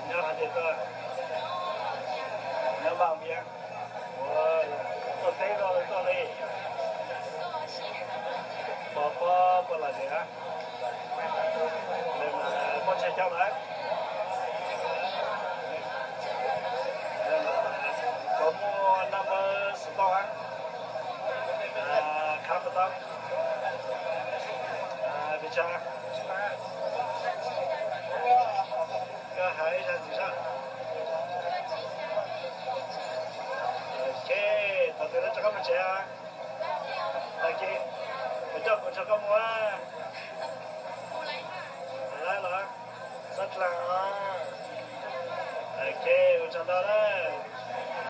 Nyob hais tias tuaj, nyob Npaj Vias, ua tuaj teb koj tuaj li, pos pob puas lom zem? Poj Ntsuag Xyooj na, puas muaj number xov tooj? Khab puas tau? Pes tsawg? Koj hais ib zag ntxiv saib. Ok, thaum twg lawv tso koj mus tsev? Tag kis kuv coj kuv nrog koj mus. Lawv los xob dlaag. Ok, ua tsaug ntau na.